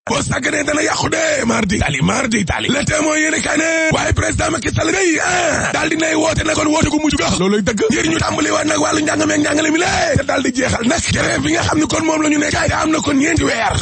boo sàgganee dana yàqu de mardi tali le témoin yéene kay ne waaye président Macky Sall day daal di nay woote na kon woote gu mujj ga looluy dëgg ngir ñu tàmbali waat nag wàllu njàngame ak njàngale mi lée te daal di jeexal nag grève bi nga xam ne kon moom la ñu nekk te am na kon ñeenti weer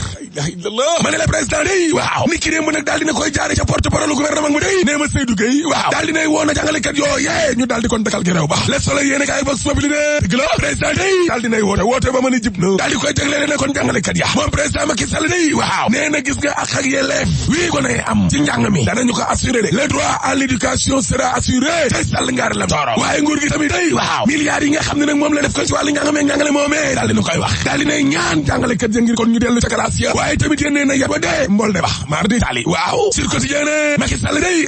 ma ne la président day waaw nit ki démb nag daal dina koy jaare ca porte-parole gouvernement mu day nee ma Seydou Gueye waaw daal dinay woon na jàngalekat yoo yee ñu daal di kon dakal grève ba Le Soleil yéene kay Vox Populi ne dëgg la président day daal dinay woote ba mën a jib na daal di koy jagleel ne kon jàngalekat ya moom président Macky Sall day waaw nee na gis nga ak yelleef wii ko ne am ci njàng mi danañu ko assuré de le droit à l'éducation sera assuré tey sàll ngaar la tooro waaye nguur gi tamit day waaw milliards yi nga xam ne nag moom la def ko ci wàllu njàng mi ak njàngale moomee daal dina koy wax daal dinay ñaan jàngalekat ya ngir kon ñu dellu ca classe ya waaye tamit yénnee na yat wa dee mbol de bax mardi tali waaw sur quotidien Macky Sall day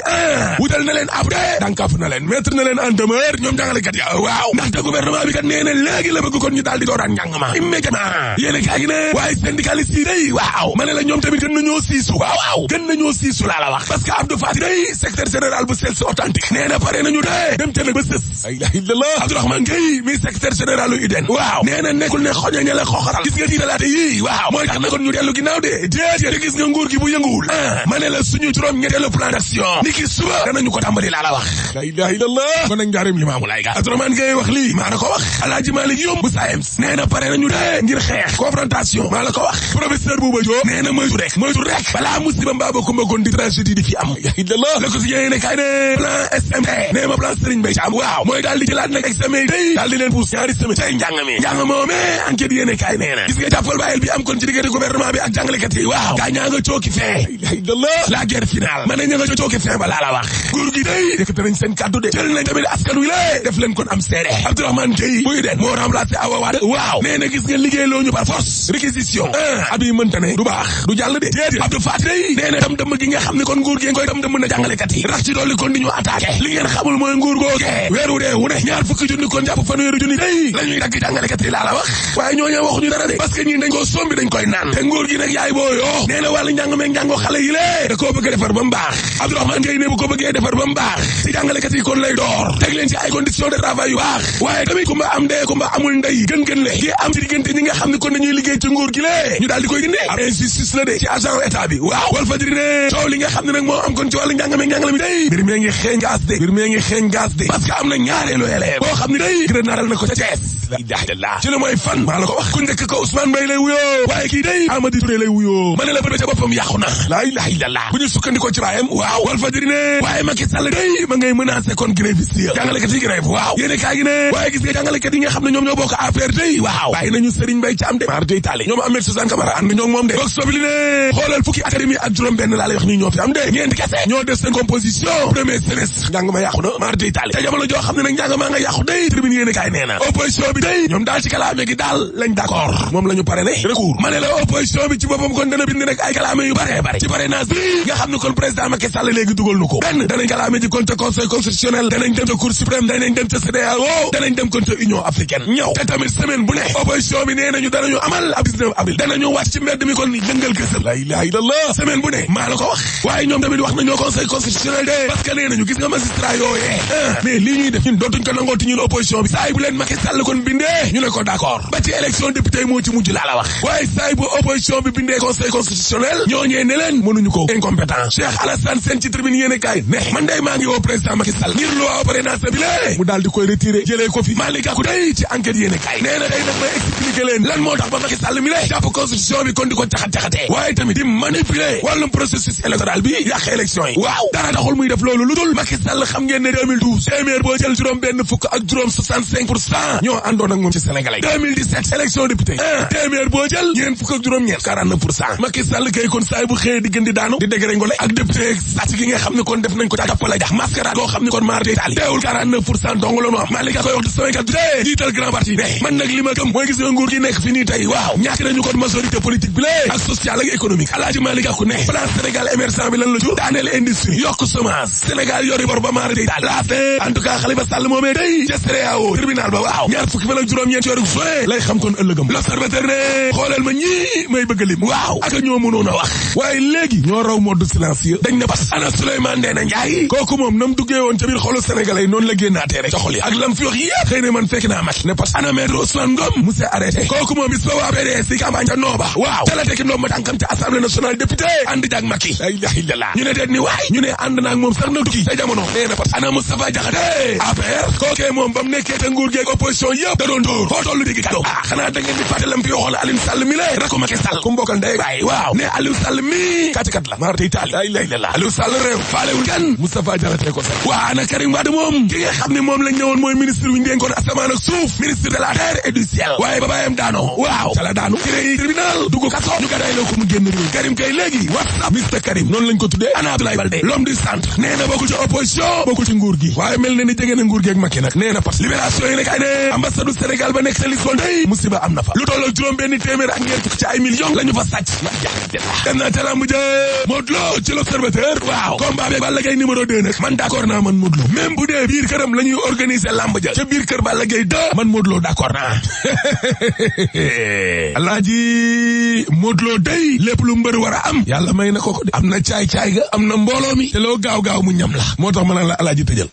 wutal na leen ab de dankaf na leen mettre na leen en demeure ñoom jàngalekat ya waaw ndaxte gouvernement bi kat nee na léegi la bëgg kon ñu daal di dooraan njàng ma immédiatement yéene kaa gi ne waaye syndicaliste yi day waaw ma ne la ñoom tamit gën nañoo siisu waaw gën nañoo siisu laa la wax parce que Abdou Fati day secrétaire général bu Sels authentique nee na pare nañu de dem ca nag ba sës la ilaha illallah Abdourahmane Gueye mi secrétaire général u UDEN waaw nee na nekkul ne xoñoñe la xoxaral gis nga tiitalaate yi waaw mooy tax na kon ñu dellu ginnaaw de déedéet gis nga nguur gi bu yënguwul ma ne la suñu juróom ñetteelu plan d'action ni ki suba danañu ko tàmbali laa la wax la ilaha illallah kon nag njaarim Limaamu Laay ga Abdourahmane Gueye wax lii maa la ko wax Alaaji Malick Youm bu SAEMS nee na pare nañu de ngir xeex confrontation maa la ko wax professeur Bouba Diop nee na moytu rek balaa musiba mbaaba kumba kon di tragédie di fi am la illallah la ko si yéene kay ne plan SMT nee ma plan Serigne Mbaye Thiam waaw mooy daal di jëlaat nag examen yi day daal di leen pousse ñaari semaine tey njàng moomee enquête yéene kay nee na gis nga jàppal bàyyil bi am kon ci diggante gouvernement bi ak jàngalekat yi waaw gaa ñaa nga cooki fin la illallah la guerre finale ma ne ña nga cooki fin ba laa la wax nguur gi day yëkkati nañ seen kàddu de jël nañ tamit askan wi la def leen kon am seede Abdourahmane Gueye buy den moo remplacé Awa Wade waaw nee na gis nga liggéey loo ñu par force réquisition ab yi mënta ne du baax du jàll de déedéet Abdou Faty day nee na tam dëmm gi nga xam ne kon nguur gi koy tam dëmm na jàngalekat yi rax ci dolli kon di ñu attaqué li ngeen xamul mooy nguur googee weeru dee wu ne ñaar fukki junni kon jàpp fanweeri junni day la ñuy dagg jàngalekat yi laa la wax waaye ñooñu waxuñu dara de parce que ñii dañ koo sombi dañ koy naan te nguur gi nag yaay booyoo nee na wàllu njàng meeg njàngoo xale yi lée da koo bëgg a defar ba mu baax Abdourahmane Gueye ne bu ko bëggee defar ba mu baax ci jàngalekat yi kon lay door teg leen ci ay conditions de travail yu baax waaye tamit kumba am dee kumba amul ndey gën le gi am ci diggante ñi nga xam ne kon dañuy liggéey ci nguur gi lée ñu daal di koy dindee am injustice la de ci agent état bi waaw Walf Fadjri ne coow li nga xam ne nag moo am kon ci wàllu njàng meeg njàngale mi day mbir mi ngi xeeñ gaz de parce que am na ñaareelu élève boo xam ne day gën a naral na ko ca Thiès la ilaha illallah ci la mooy fan maa la ko wax ku njëkk ko Ousmane Mbaye lay wuyoo waaye kii day Amady Touré lay wuyoo ma ne la bët ba ca boppam yàqu na la ilaha illallah bu ñu sukkandikoo ci baayam waaw Walf Fadjri ne waaye Macky Sall day ma ngay menacé kon gréviste yi jàngalekat yi grève waaw yéene kaa gi ne waaye gis nga jàngalekat yi nga xam ne ñoom ñoo bokk APR day waaw bàyyi nañu Serigne Mbaye Thiam de mar day taali ñoom Ahmed Suzanne Camara ànd ñoo moom de boog sobli ne xoolal fukki académie ak juróom benn laa lay wax nii ñoo fi am de ñeenti kese ñoo def seen composition premier semestre njàng ma yàqu na mar day taali te jamono joo xam ne nag njàng maa nga yàqu day tribune yéene kaay nee na opposition bi day ñoom daal ci kalaame gi daal lañ d'accord moom la ñu pare ne recours ma ne la opposition bi ci boppam kon dana bind nag ay kalaame yu bare bare ci parrainage bi nga xam ne kon président Macky Sall léegi dugal nu ko benn danañ kalaame ji kon ca conseil constitutionnel danañ dem ca cour suprême danañ dem ca CEDEAO danañ dem kon ca union africaine ñëw te tamit semaine bu ne opposition bi nee nañu danañu amal ab 19 avril danañu wàcc ci mbedd mi kon jëngal gësam la ilaha illallah semaine bu ne maa la ko wax waaye ñoom tamit wax nañoo conseil constitutionnel de parce que nee nañu gis nga magistrat yooyee mais lii ñuy def ñun dootuñ ko nangooti ñun opposition bi saay bu leen Macky Sall kon bindee ñu ne ko d'accord ba ci élection député moo ci mujj laa la wax waaye saay bu opposition bi bindee conseil constitutionnel ñooñee ne leen mënuñu ko incompétent Cheikh Alassane Sène ci tribune yéene kaay ne man day maa ngi woo président Macky Sall ngir loi parrainage bi lée mu daal di koy retiré jëlee ko fi Malick Gakou day ci enquête yéene kaay nee na day nag may expliquer leen lan moo tax ba Macky Sall mi lée jàpp constitution bi kon di ko caxat-caxatee waaye tamit di manipuler wàllum processus électoral bi yàq élection yi waaw dara taxul muy def loolu lu dul Macky Sall xam ngeen ne 2012 téeméer boo jël juróom benn fukk ak juróom 65% ñoo àndoon ak moom ci Sénégalais 2017 élection député téeméer boo jël ñeen fukk ak juróom ñeent 49% Macky Sall kay kon saay bu xëyee di gën di daanu di dégré ngole ak député sàcc gi nga xam ne kon def nañ ko ca jàppale jax mascarade goo xam ne kon maar day taali teewul 49% dong la ñu am Malick Gakou koy wax di Sénégal de jiital grand parti ne man nag li ma gëm mooy gis nga nguur gi nekk fi nii tey waaw ñàkk nañu kon majorité politique bi lée ak sociale ak économique Alaaji Malick Gakou ne plan Sénégal émergent bi lan la jur daaneel industrie yokk semence Sénégal yori bor ba maar day taali laas en tout cas Khalifa Sall moomee day ca CEDEAO tribunal ba waaw ñaar fukki fan ak juróom-ñeent weeru juin lay xam kon ëllëgam l'observateur ne xoolal ma ñii may bëgg lim waaw ak ñoo mënoon a wax waaye léegi ñoo raw mode silencieux dañ ne bas ana Souleymane Ndéné Ndiaye kooku moom nam duggee woon ca biir xolu sénégalais noonu la génnaatee rek ca xol yi ak lam fi wax yépp xëy na man fekk naa mat ne pas ana maître Ousmane Ngom monsieur arrêté kooku moom bis ba waa PDS si campagne ca Nooba waaw ca la tekki ndoom ma tànkam ca assemblée nationale député ànd jaag Macky la ilaha illallah ñu ne deet ni waay ñu ne ànd naag moom sax na tukki sa jamono nee na pat ana Moustapha Diakhaté APR kookee moom ba mu nekkee te nguur geeg opposition yëpp da doon dóor foo tollu dégg kàddu xanaa da ngeen di fàttalam fi waxoon Aliou Sall mi lée rako Macky Sall ku mbokkal ndey baay waaw ne Aliou Sall mi kàccikat la maar tey taali la ilaha illallah Aliou Sall réew faalewul kenn Moustapha Diakhaté ko sax waa ana Karim Wade moom ki nga xam ne moom lañ ñëwoon mooy ministre wi ñu dénkoon asamaan ak suuf ministre de la terre et du ciel waaye ba bàyyam daanoo waaw ca la daanu ci tribunal dugg kaso ñu gadaay la ko mu génn réew Karim kay léegi WhatsApp Mr Karim noonu lañ ko tuddee ana Abdoulaye Baldé l'homme du centre nee na bokkul ci opposition bokkul ci nguur gi waaye mel na ni jege na nguur gi ak Macky nag nee na parce que libération yi ne kay ne ambassade du Sénégal ba nekk sa Lisbonne day musiba am na fa lu tolloo juróom benn téeméer ak ñeent fukk ci ay millions la ñu fa sàcc dem naa ca lamb ja Modou Lo ci l'Observateur waaw combat bi Balla Gaye numéro 2 nag man d'accord naa man Modou Lo même bu dee biir këram la ñuy organiser lamb ja ca biir kër Balla Gaye 2 man Modou Lo d'accord naa alaaji Modou Lo day lépp lu mbër war a am yàlla may na ko de am na caay-caay ga am na mbooloo mi te loo gaaw-gaaw mu ñam la moo tax ma naan la alaaji tëjal